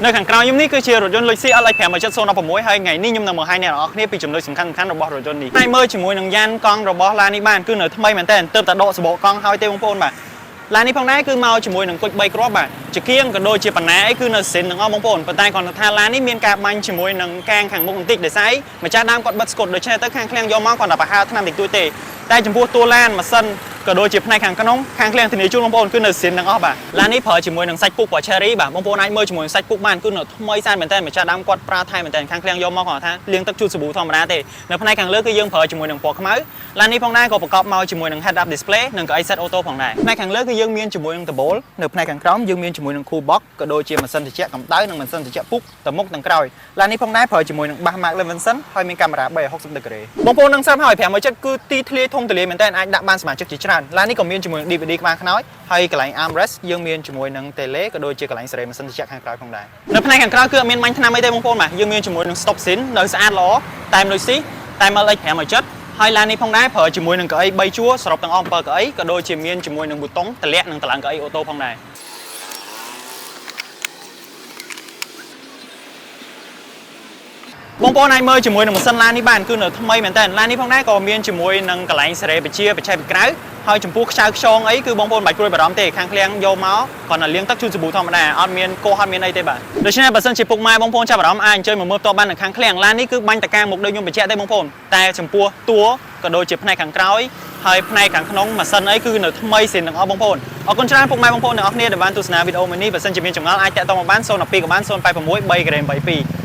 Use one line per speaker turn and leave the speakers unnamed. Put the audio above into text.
នៅខាងក្រោយខ្ញុំនេះគឺជារថយន្ត Lexus LX 570 16ហើយថ្ងៃនេះខ្ញុំនឹងបង្ហាញអ្នកនរគ្នាពីចំណុចសំខាន់ៗរបស់រថយន្តនេះហើយមើលជាមួយនឹងយ៉ានកង់របស់ឡាននេះបានគឺនៅថ្មីមែនតើទើបតែដកសបកកង់ហើយទេបងប្អូនបាទឡាននេះផងដែរគឺមកជាមួយនឹងគុជ3គ្រាប់បាទជាគៀងក៏ដូចជាបណ្ណាអីគឺនៅសិនទាំងអស់បងប្អូនប៉ុន្តែគ្រាន់តែថាឡាននេះមានការបាញ់ជាមួយនឹងកាងខាងមុខបន្តិចដោយសារម្ចាស់ដើមគាត់បិទស្កុតដូច្នេះទៅខាងឃ្លាំងយកមកគាត់តែប្រហើរថ្នាំតិចតួចទេតែចំពោះតួឡានម៉ាស៊ីនក៏ដូចជាផ្នែកខាងក្នុងខាងឃ្លាំងធានាជូនបងប្អូនគឺនៅសិនទាំងអស់បាទឡាននេះប្រើជាមួយនឹងសាច់ពុកពណ៌ cherry បាទបងប្អូនអាចមើលជាមួយនឹងសាច់ពុកបានគឺនៅថ្មីស្អាតមែនតើម្ចាស់ដើមគាត់ប្រើថែមែនតើខាងឃ្លាំងយកមកគាត់ថាលាងទឹកជូតសាប៊ូធម្មតាទេនៅផ្នែកខាងលើគឺយើងប្រើជាមួយនឹងពណ៌ខ្មៅឡាននេះផងដែរក៏ប្រកបមកជាមួយនឹង head up display និងកៅអី set auto ផងដែរផ្នែកខាងលើគឺយើងមានជាមួយនឹងដំបូលនៅផ្នែកខាងក្រោមយើងមានជាមួយនឹង cool box ក៏ដូចជាម៉ាស៊ីនត្រជាក់កម្ដៅនិងម៉ាស៊ីនត្រជាក់ពុកទៅមុខនិងក្រោយឡាននេះផងដែរប្រើជាមួយនឹងបាស Mark Levinson ហើយមានកាមេរ៉ា360 degree បងប្អូននឹងស្រាប់ហើយ517គឺទីធ្លាយធំទូលាយមែនតើអាចដាក់បានសមាជិកជាច្រើនឡាននេះក៏មានជាមួយនឹង DVD ក្បាលខ្នើយហើយកន្លែង armrest យើងមានជាមួយនឹង tele ក៏ដូចជាកន្លែងសេរីម៉ាស៊ីនត្រជាក់ខាងក្រោយផងដែរនៅផ្នែកខាងក្រោយគឺអត់មានបាញ់ថ្នាំអីទេបងប្អូនបាទយើងមានជាមួយនឹង stop sin នៅស្អាតល្អតែមលុយស៊ីតែ LX 570ហើយឡាននេះផងដែរប្រើជាមួយនឹងកៅអី3ជួរសរុបទាំងអស់7កៅអីក៏ដូចជាមានជាមួយនឹងប៊ូតុងតម្លាក់និងតម្លើងកៅអីអូតូផងដែរបងប្អូនអាចមើលជាមួយនឹងម៉ាស៊ីនឡាននេះបានគឺនៅថ្មីមែនតើឡាននេះផងដែរក៏មានជាមួយនឹងកន្លែងសេរីបជាបច្ចេកពីក្រៅហើយចំពោះខ្ចៅខ្យងអីគឺបងប្អូនមិនបាច់ព្រួយបារម្ភទេខាងឃ្លាំងយកមកគ្រាន់តែលាងទឹកជូតសាប៊ូធម្មតាអត់មានកោសអត់មានអីទេបាទដូច្នេះបើសិនជាពុកម៉ែបងប្អូនចាប់អារម្មណ៍អាចអញ្ជើញមកមើលផ្ទាល់បាននៅខាងឃ្លាំងឡាននេះគឺបាញ់តកាមុខដូចខ្ញុំបញ្ជាក់ទេបងប្អូនតែចំពោះតួក៏ដូចជាផ្នែកខាងក្រោយហើយផ្នែកខាងក្នុងម៉ាស៊ីនអីគឺនៅថ្មីសិនទាំងអស់បងប្អូនអរគុណច្រើនពុកម៉ែបងប្អូនទាំងអស់គ្នាដែលបានទស្សនាវីដេអូមួយនេះបើសិនជាមានចម្ងល់អាចតាក់ទងមកបាន012ក៏បាន086 3ក្រែម82។